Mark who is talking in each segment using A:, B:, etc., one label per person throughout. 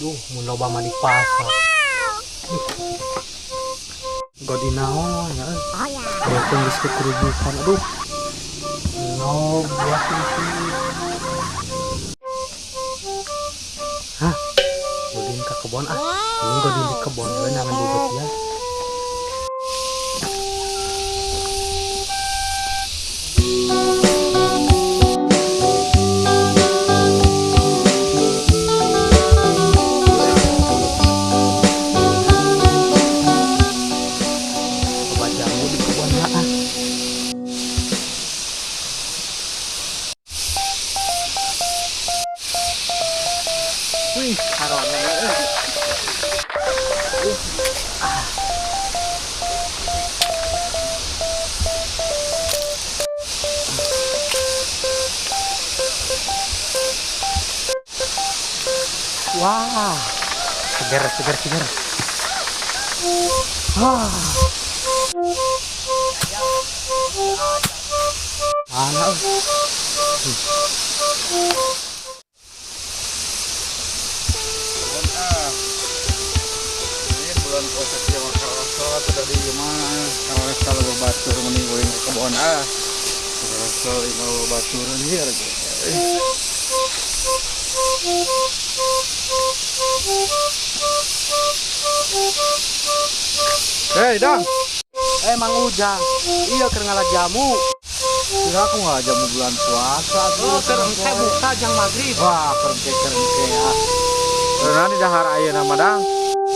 A: Duh, mun loba mah di pasar. Duh. Godi naon ya euy. Beuteung geus kukurubukan, aduh. No, buat ini. Hah? Godin ke kebon ah. Ini godin di kebon we nangan bubut ya. Obat jamu di kebon ya ah. Wih, karone euy. Ah. Wah, seger, seger, seger. Wah. Mana euy?
B: Ini bulan puasa kieu mah karasa teu di ieu mah. Karasa loba batur mending ulin ke kebon ah. Karasa lima loba baturan ieu ge. Hei, Dang.
A: Eh, Mang Ujang, iya keur ngala jamu.
B: Kira aku nggak jamu bulan puasa tuh.
A: Oh, keur engke buka jang maghrib.
B: Wah, kerengke kerengke ah. Nah, di dahar ayeuna mah, Dang.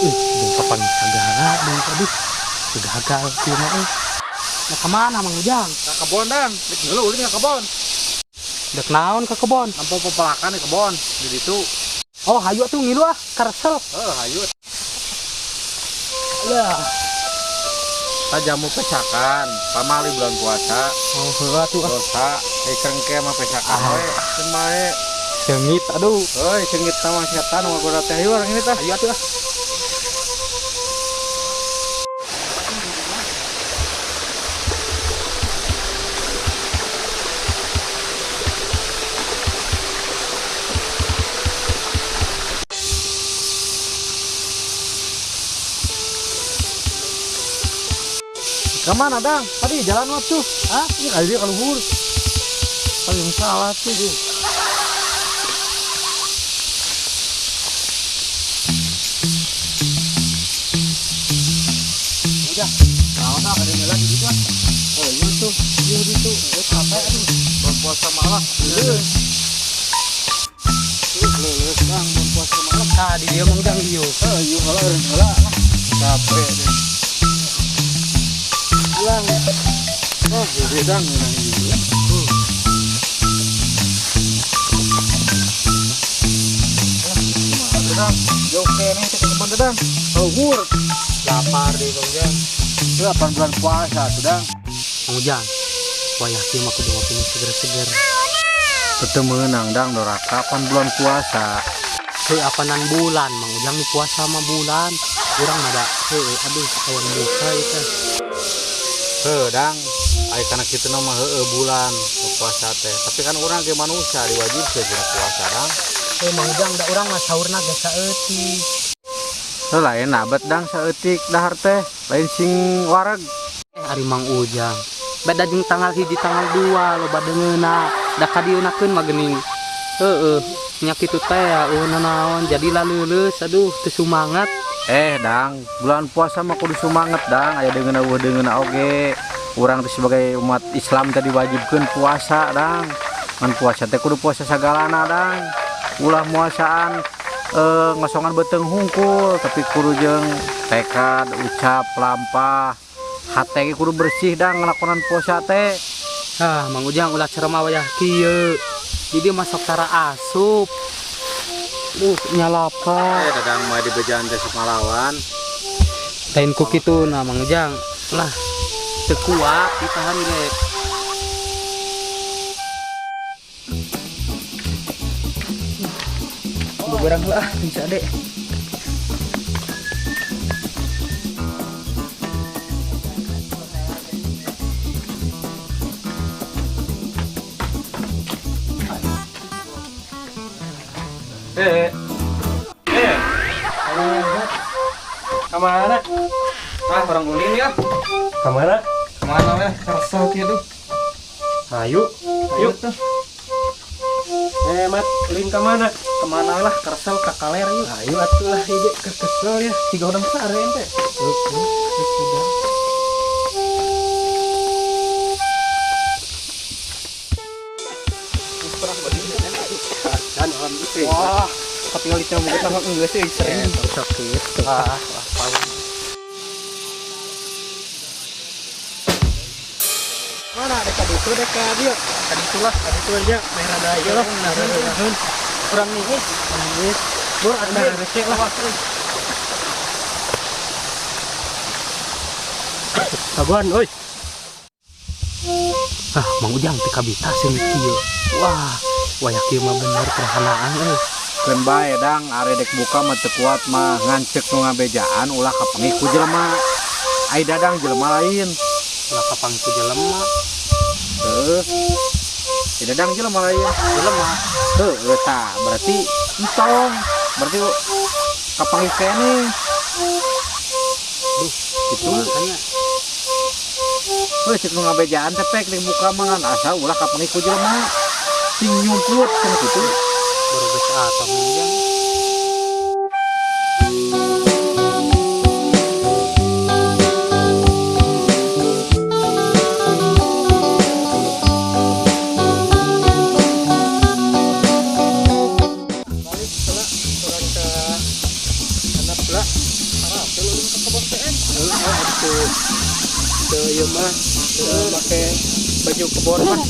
A: Ih, dong kapan sagala dong, aduh. Sudah gagal kieu mah euy. Nah, kemana Mang Ujang?
B: Ka kebon, Dang. Dek dulu ulin ka kebon.
A: Dek naon ke kebon?
B: Nampo pepelakan di kebon di ditu.
A: Oh, hayu atuh ngilu ah, karesel.
B: Heuh, hayu.
A: Lah.
B: Ta jamu pesakan, pamali bulan puasa.
A: Oh, heuh atuh ah.
B: Dosa, eh kerengke mah pesakan
A: Ah.
B: we. Ceun mae.
A: Seungit aduh.
B: Heuy, seungit mah setan mah goda teh hayu orang ini tah.
A: Hayu atuh ah.
B: Kemana, Dang? Tadi jalan mah tuh.
A: Hah?
B: Ini kali dia kaluhur. Paling salah tuh.
A: Udah.
B: Nah, udah ada yang lagi gitu ah. Oh, iya tuh. Iya gitu.
A: Eh, capek aduh.
B: Bulan puasa malah. Leuleus. Tuh, leuleus, Dang, bulan puasa malah.
A: Tah, di dieu Mang Ujang ieu.
B: Oh, iya heula eureun heula lah. Capek deh. Pulang. Oh, gede Dang urang ieu. Kumaha tuh, Dang? Jauh keneh teh ke kebon teh, Dang. Luhur.
A: Lapar deh Bang Ujang.
B: Itu 8 bulan puasa tuh, Dang.
A: Mang Ujang, wayah kieu mah kudu ngopi nu seger-seger.
B: Teu meunang, Dang, doraka pan bulan puasa.
A: Heuh, apanan bulan Mang Ujang nu puasa mah bulan. Urang mah da heueuh aduh hayang buka ieu teh.
B: Heuh, Dang. Ai kana kitu mah heueuh bulan nu puasa teh. Tapi kan urang ge manusia diwajibkeun tina puasa, Dang.
A: Heuh Mang Ujang, da urang mah saurna ge saeutik.
B: Heuh, lain abet, Dang, saeutik dahar teh, lain sing wareg.
A: Eh, ari Mang Ujang. Beda jeung tanggal 1 tanggal 2 loba deungeuna. Da kadieunakeun mah geuning. Heueuh, nya kitu teh eueuh nanaon jadi laleuleus aduh teu sumangat.
B: Eh, Dang, bulan puasa mah kudu sumanget, Dang. Aya deungeuna eueuh deungeuna oge. Urang teh sebagai umat Islam teh diwajibkeun puasa, Dang. Ngan puasa teh kudu puasa sagalana, Dang. Ulah muasaan ngosongan beuteung hungkul, tapi kudu jeung tekad, ucap, lampah. Hate ge kudu bersih, Dang, ngalakonan puasa teh.
A: Ah, Mang Ujang ulah ceramah wayah kieu. Jadi masuk tara asup. Duh, nyalapa.
B: Eh, Dadang mah di bejaan teh sok ngalawan.
A: Lain ku kitu nah Mang Ujang. Lah, teu kuat ditahan ge. Beberang lah, bisa deh.
B: Eh. Eh.
C: Kemana?
A: Ah, urang ulin ya.
C: Kemana?
A: Kemana weh? Kesel kieu tuh.
C: Ayo.
A: Ayo tuh.
C: Eh, Mat, ulin kemana?
A: Kemana lah kesel ka kaler yuk.
C: Ayo atuh lah ide ke kesel ya. Tiga orang sare ente.
A: Wah, tapi kalau kita mau kita mah enggak sih sering.
B: Sakit.
A: Ah,
C: Mana ada kado itu ada kado.
A: tadi itulah
C: Ada itu aja merah ada aja lah. Nah,
A: kurang nih.
C: Bur ada recek lah. Sabuan, oi.
A: Ah, Mang Ujang teu kabita seungit kieu. Wah, wayah kieu mah bener kerahanaan euy.
B: Keun bae dang are dek buka mah teu kuat mah ngancek nu ngabejaan ulah kapanggih ku jelema. Ai Dadang jelema lain.
A: Ulah kapanggih ku jelema.
B: Heuh. Si Dadang jelema lain.
A: Jelema.
B: Heuh, tah berarti entong. Berarti kapanggih keneh.
A: Duh,
B: Gitu.
A: makanya
B: Heuh, cek nu ngabejaan teh pek dek buka mah ngan asa ulah kapanggih ku jelema. Sing nyumplut cenah kitu.
A: Baru geus atau Mang Ujang.
C: Balik lah, orang ke anak lah. Harap lu ke kebon teh. Heeh, atuh. Teu ieu mah, teu make baju kebon mah.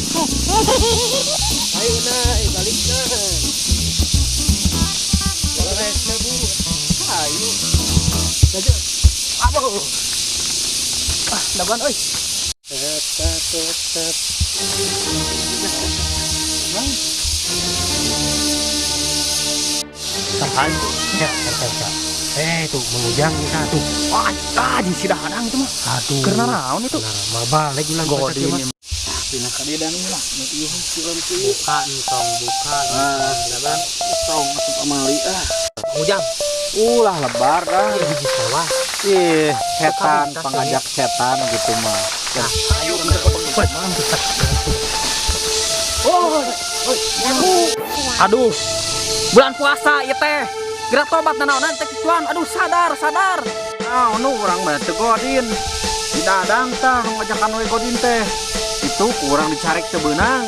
C: Ayo nah, balik nah. Boleh bu. Ayo. Baju.
A: Aduh. Ah, dagoan euy.
C: Tet tet tet tet.
A: Tahan. Ya, ya, ya. Eh, tuh Mang Ujang nih tuh. Wah, ah, jeung si Dadang itu mah.
C: Aduh.
A: Keur naraon itu?
C: Mah balik ulang
B: Godin ieu. Dina ka dieu dang lah. Nu ieu film kieu.
A: Buka entong, buka.
B: Ah, Dadang tong asup amali ah.
A: Mang Ujang,
B: Ulah lebar dah.
A: ieu hiji sawah.
B: Ih, setan, pengajak setan gitu mah.
A: Nah, ayo urang ke kebon. Oh, aduh. Bulan puasa ieu teh. Gerak tobat nanaonan teh kituan. Aduh, sadar, sadar.
B: Ah, nu urang mah teu godin. Di Dadang tah nu ngajakan we godin teh. Itu kurang dicarek teu beunang.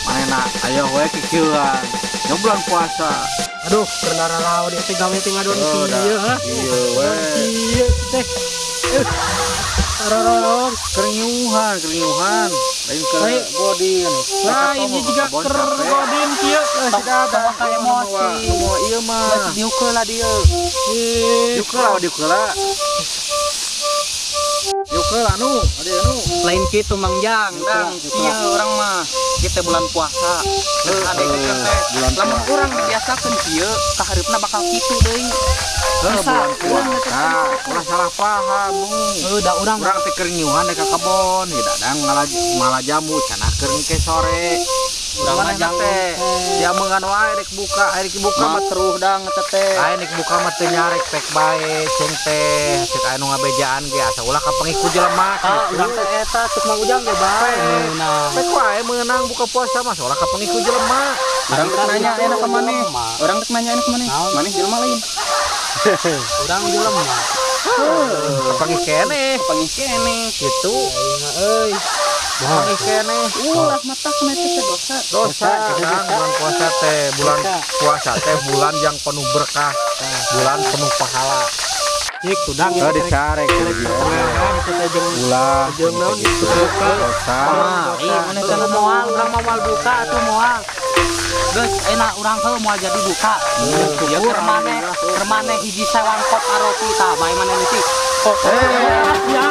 B: Manehna aya we kikieuan. Nya bulan puasa.
C: Aduh, keur naraon ieu teh gawe teh ngadon
B: Oh, dah.
C: kieu ha.
B: Ieu we.
C: Kieu teh. Rorong.
B: Kerenyuhan, kerenyuhan. Lain ke
C: Lain.
B: godin.
C: Lah ini juga keur godin kieu.
B: Si Dadang
A: Tong emosi.
B: Nu mau ieu mah.
A: Geus diukeul lah dieu.
C: Eh,
B: Diukeul lah, diukeul lah. Diukeul anu, ade anu.
A: Lain kitu Mang Jang, dang. Kieu urang mah. Kita bulan puasa. Geus ade teh.
B: Bulan
A: Lamun
B: puasa.
A: urang dibiasakeun kieu, kahareupna bakal kitu deui.
B: Heuh,
A: Bisa.
B: bulan puasa. Ulah salah paham nu.
A: Heuh, da urang
B: Urang teh keur nyuhan dek ka kebon, ya Dadang ngalah jamu cenah keur engke sore.
A: Urang mah
B: Manehna
A: jang
B: teh diamengan wae dek buka, ari buka
A: mah
B: mah
A: teruh dang eta teh.
B: Aing dek buka mah teu nyarek pek bae, ceng teh, cek aya nu ngabejaan ge asa ulah kapanggih ku jelema
A: Ah,
B: kitu.
A: urang teh eta cek Mang Ujang ge bae. Nah,
B: Pek wae meunang buka puasa mah ulah kapanggih ku jelema.
A: urang teh nanya enak ka maneh. Urang teh nanya enak ka maneh. Maneh jelema lain. Urang jelema.
B: Kapanggih keneh
A: Kapanggih keneh.
B: gitu.
A: Euy.
B: Kapanggih keneh.
A: Ulah mata kena teh dosa.
B: Dosa, Kang, bulan puasa teh, bulan puasa teh bulan yang penuh berkah, bulan penuh pahala.
C: Cik tudang
B: Oh, dicarek ulah
C: Jeung naon
B: gitu. Dosa.
A: Iya, mana teh moal, urang mah moal buka atuh moal. Geus enak urang heuh moal jadi buka. Ya keur maneh, keur maneh hiji sawangkop aroti tah bae maneh leutik.
B: Eh,
A: Ya,